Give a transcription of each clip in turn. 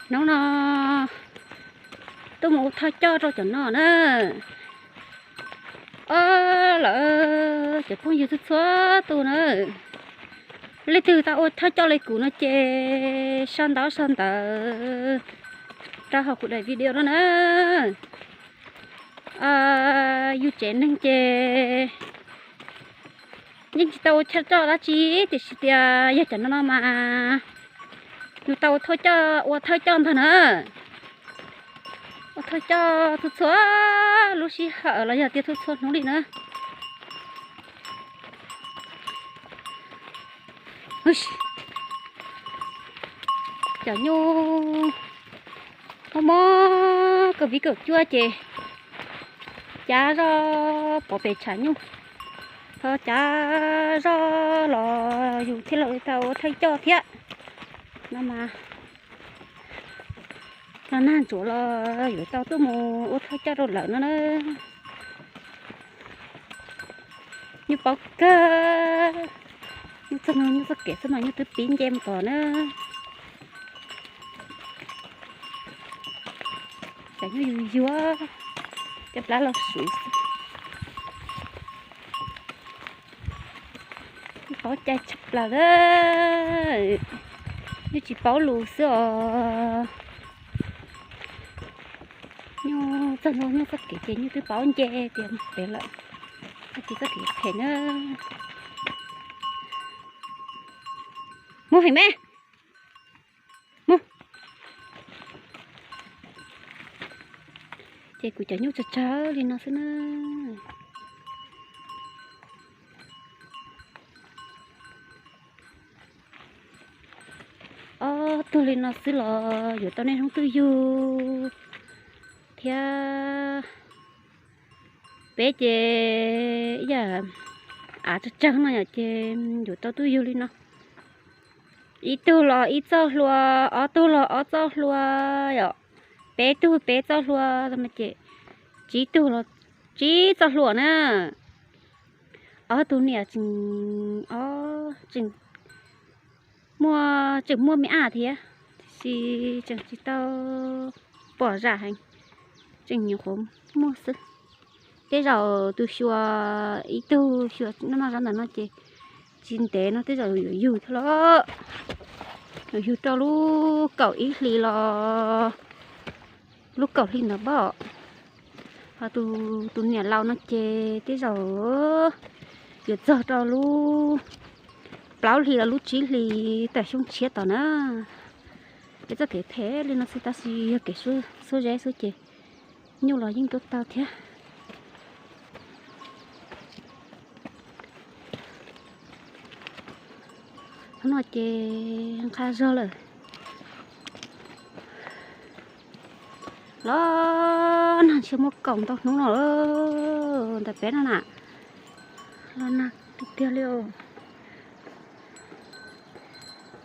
Hnub no tuaj mus ua thawj coj rau cov no na. Ob lawm, cov phooj ywg txhua txhua tus na, leej twg tau ua thawj coj li kuv no ces sau ntawv sau ntawv rau hauv kuv daim video no na. Yus tsev neeg ces yeej tsis tau ua thawj coj dab tsi, tiam sis tias yog cov no no mas yus tau ua thawj coj, ua thawj coj ntag na. Ua thawj coj txhua txhua lub sij hawm los yog tias txhua txhua hnub li na. Cov nyuj mob mob kaum viv kaum cuaj ces cav zoj pov pem tshav nyuj, ho cav zoj los yus thiaj li tau ua thawj coj thiab. No mas los nag ntsuav los yuav tau tuaj mus ua thawj coj rau lawv no na. Nyuj paub kawg, nyuj txog no nyuj txoj kev xwb mas nyuj twb pib nce mus tod na. Cov nyuj yuag yuag, cov plab los suv xwb. Paub cai tshaj plaws, nyuj tsis paub lus xwb os. Nyuj txog no nyuj txoj kev ces nyuj twb paub nce tias mus pem lawm, tsis txoj kev phem na. Mus heev me, mus. Ces kuv cov nyuj tsawg tsawg li no xwb na. Ob tug li no xwb los yuav tau niaj hnub twj yug thiab. Peb ces ib yam av tsawg tsawg no yom, ces yuav tau twj yug li no. Ib tug los ib txoj hlua, ob tug los ob txoj hlua yom, peb tug peb txoj hlua, ces tsib tug los tsib txoj hlua na. Ob tug niam tseem, tseem muaj, tseem muaj me ab thiab, tiam sis tseem tsis tau pom zam heev, tseem nyuam qhuav muaj xwb. Tej zaum tus xyuas, ib tug xyuas noj noj zov ntawm no ces tsis ntev no tej zaum yuav yug thiab los, yuav yug rau lub kaum ib hlis los lub kaum hli ntawd pob. Ho tus niam laus no ces tej zaum yuav txog rau lub plaub hlis los lub tsib hlis tawm xyoo tshiab tod na. Ces txoj kev phem li no xwb tab sis yog kev xuab zeb xwb ces nyuj los yeej tuaj tau thiab. Hnub no ces nqha zog lawm. Los nag ntshe muaj kaum ntau hnub no ntawm peb no na. Los nag tiag tiag li os.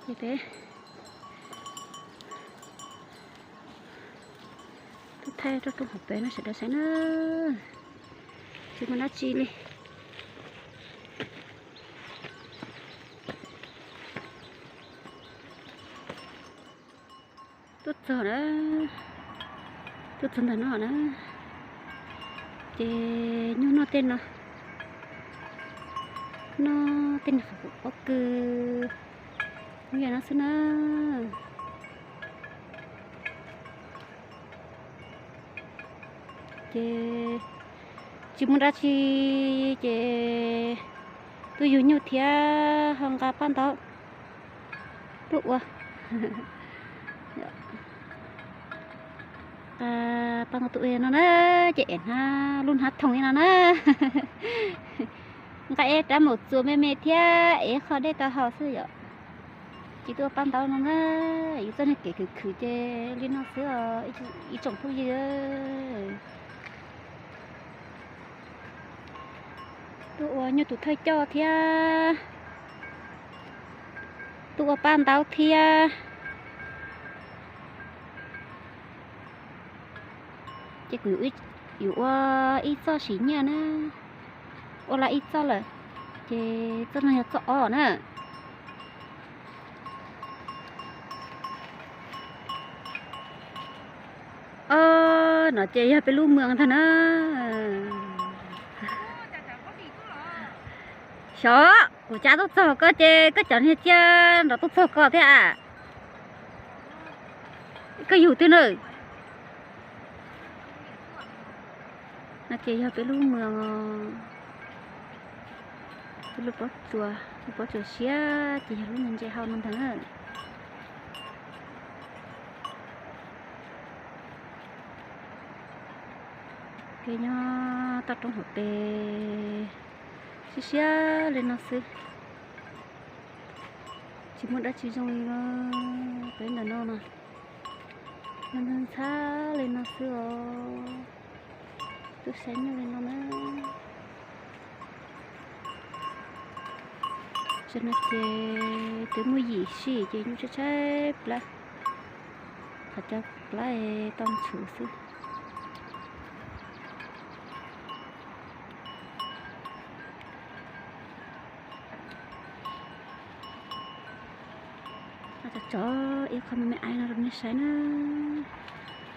Ces peb tuaj thaij rau hauv peb no sawv daws saib na. Tsis muaj dab tsi li. Tuaj txog na, tuaj txog ntawm no na, ces nyuj noj tej no, noj tej no qhov pob kws, nyuj yam no xwb na. Ces tsis muaj dab tsi, ces tuaj yug nyuj thiab ho nqa paj ntaub tuaj ua. Paj ntaub tuaj ua no na, ces ev hnab, lub hnab thoom li no na. Nqa ib rab maum txuas me me thiab ev qho dej tau haus xwb yom. Ces tuaj ua paj ntaub no na, yus txoj niag kev khwv khwv ces li no xwb os ib tsoom phooj ywg. Tuaj ua nyuj tus thawj coj thiab, tuaj ua paj ntaub thiab. Ces kuv yuav ua ib txoj siv nyiaj na, ua lawm ib txoj lawm, ces txoj no yog txoj ob na. No ces yog peb lub moos ntag na. Xyov kuv cav tuaj txog koj ces koj cov niag cia nrov tuaj txog koj thiab a. Koj yug twg na? No ces yog peb lub moos, peb lub pob tsuas, lub pob tsuas siab ces yog lub ntse hau no ntag na. Peb nyob toj roob hauv pes siab siab li no xwb, tsis muaj dab tsi zoo li no. Peb ntawm no mas ntxhab li no xwb os, twb saib nyuj li no na. Tam no ces twb muaj yim sij ces nyuj tshaib tshaib plab, qhov cov plab tau ntxhuv xwb. Tso ib qho me me aib no rau nej saib na,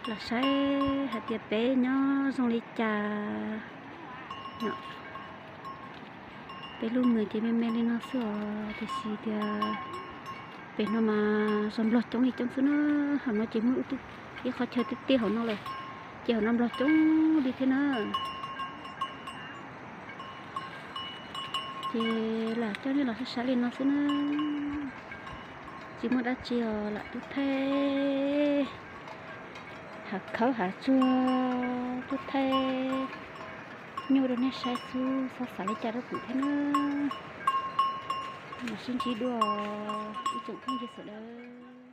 los saib hais tias peb nyob zoo li cas. Peb lub moos ces me me li no xwb os, tiam sis tias pem no mas zos Nplog coob li coob xwb na. Hauv no ces muaj ib qhov chaw tiaj tiaj hauv no lawm, ces hauv no Nplog coob li thiab na. Ces lam coj nej los saib saib li no xwb na, tsis muaj dab tsi os, lam tuaj thaij hav khawb hav tsuag, tuaj thaij nyuj rau nej saib xwb, xyov xav li cas rau kuv thiab na. Mam sib ntsib dua ib tsoom phooj ywg sawv daws.